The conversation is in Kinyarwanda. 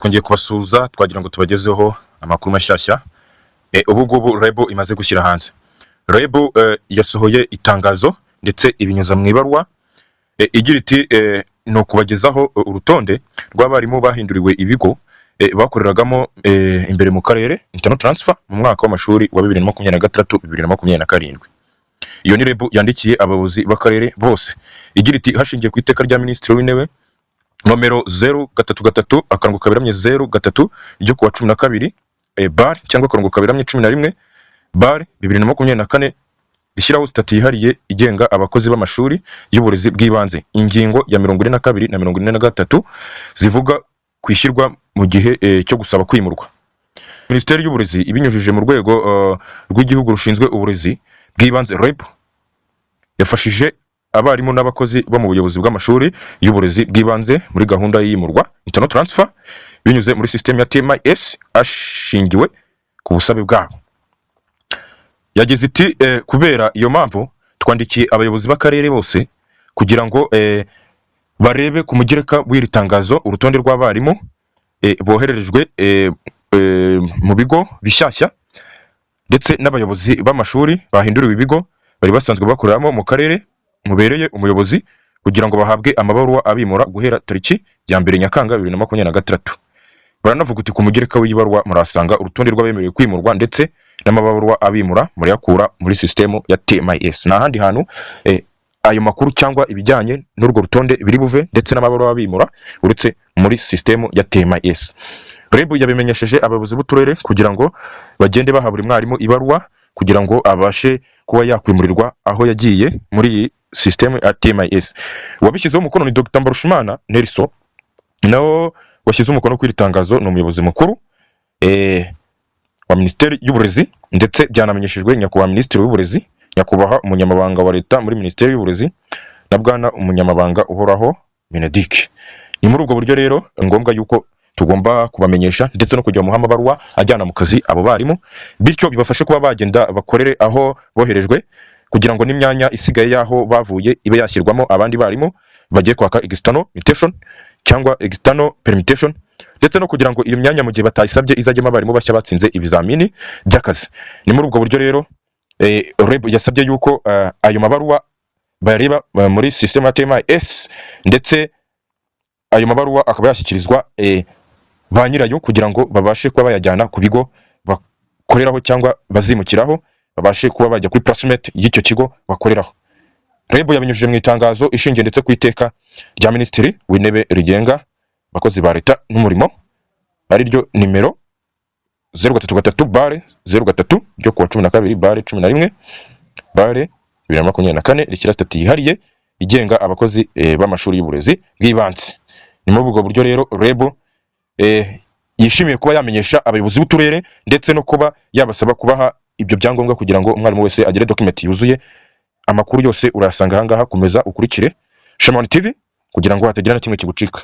Twongeye kubasuhuza, twagira ngo tubagezeho amakuru mashyashya ubu ngubu REB imaze gushyira hanze. REB yasohoye itangazo ndetse ibinyuza mu ibaruwa igira iti ni ukubagezaho urutonde rw'abarimu bahinduriwe ibigo bakoreragamo imbere mu karere, internal transfer, mu mwaka w'amashuri wa 2026 2027. Iyo ni REB yandikiye abayobozi b'akarere bose igira iti: "Hashingiwe ku iteka rya Minisitiri w'Intebe nomero 033/03 ryo kuwa 12 bar cyangwa /11/2024 rishyiraho sitati yihariye igenga abakozi b'amashuri y'uburezi bw'ibanze, ingingo ya 42 na 43 zivuga ku ishyirwa mu gihe cyo gusaba kwimurwa, Minisiteri y'Uburezi ibinyujije mu rwego rw'igihugu rushinzwe uburezi bw'ibanze, REB, yafashije abarimu n'abakozi bo mu buyobozi bw'amashuri y'uburezi bw'ibanze muri gahunda y'iyimurwa, internal transfer, binyuze muri system ya TMIS ashingiwe ku busabe bwabo." Yagize iti "Kubera iyo mpamvu twandikiye abayobozi b'akarere bose kugira ngo barebe ku mugereka w'iri tangazo urutonde rw'abarimu bohererejwe mu bigo bishyashya ndetse n'abayobozi b'amashuri bahinduriwe ibigo bari basanzwe bakoreramo mu karere mubereye umuyobozi, kugira ngo bahabwe amabaruwa abimura guhera tariki ya 1 Nyakanga 2026." Baranavuga uti: "Ku mugereka w'ibaruwa murasanga urutonde rw'abemerewe kwimurwa ndetse n'amabaruwa abimura, murayakura muri sisitemu ya TMIS." Nta handi hantu ayo makuru cyangwa ibijyanye n'urwo rutonde biri buve ndetse n'amabaruwa abimura uretse muri sisitemu ya TMIS. REB yabimenyesheje abayobozi b'uturere kugira ngo bagende baha buri mwarimu ibaruwa kugira ngo abashe kuba yakwimurirwa aho yagiye muri iyi sisitemu ya TMIS. Uwabishyizeho umukono ni Dr Mbarushimana Nelson, naho washyize umukono kuri iri tangazo ni umuyobozi mukuru wa Minisiteri y'Uburezi, ndetse byanamenyeshejwe Nyakubahwa Minisitiri w'Uburezi, Nyakubahwa Umunyamabanga wa Leta muri Minisiteri y'Uburezi na Bwana Umunyamabanga Uhoraho MINEDUC. Ni muri ubwo buryo rero ni ngombwa yuko tugomba kubamenyesha ndetse no kujya muha amabaruwa ajyana mu kazi abo barimu, bityo bibafashe kuba bagenda bakorere aho boherejwe, kugira ngo n'imyanya isigaye y'aho bavuye ibe yashyirwamo abandi barimu bagiye kwaka external mutation cyangwa external permutation, ndetse no kugira ngo iyo myanya mu gihe batayisabye izajyemo abarimu bashya batsinze ibizamini by'akazi. Ni muri ubwo buryo rero REB yasabye yuko ayo mabaruwa bayareba muri system ya TMIS, ndetse ayo mabaruwa akaba yashyikirizwa ba nyirayo kugira ngo babashe kuba bayajyana ku bigo bakoreraho cyangwa bazimukiraho, babashe kuba bajya kuri placement y'icyo kigo bakoreraho. REB yabinyujije mu itangazo ishingiye ndetse ku iteka rya Minisitiri w'Intebe rigenga abakozi ba Leta n'umurimo, ari ryo nimero 033/03 ryo kuwa 12/11/2024 rishyira sitati yihariye igenga abakozi b'amashuri y'uburezi bw'ibanze. Ni muri ubwo buryo rero REB yishimiye kuba yamenyesha abayobozi b'uturere ndetse no kuba yabasaba kubaha ibyo byangombwa kugira ngo umwarimu wese agire document yuzuye. Amakuru yose urayasanga ahangaha. Komeza ukurikire Shamani TV kugira ngo hatagira na kimwe kigucika.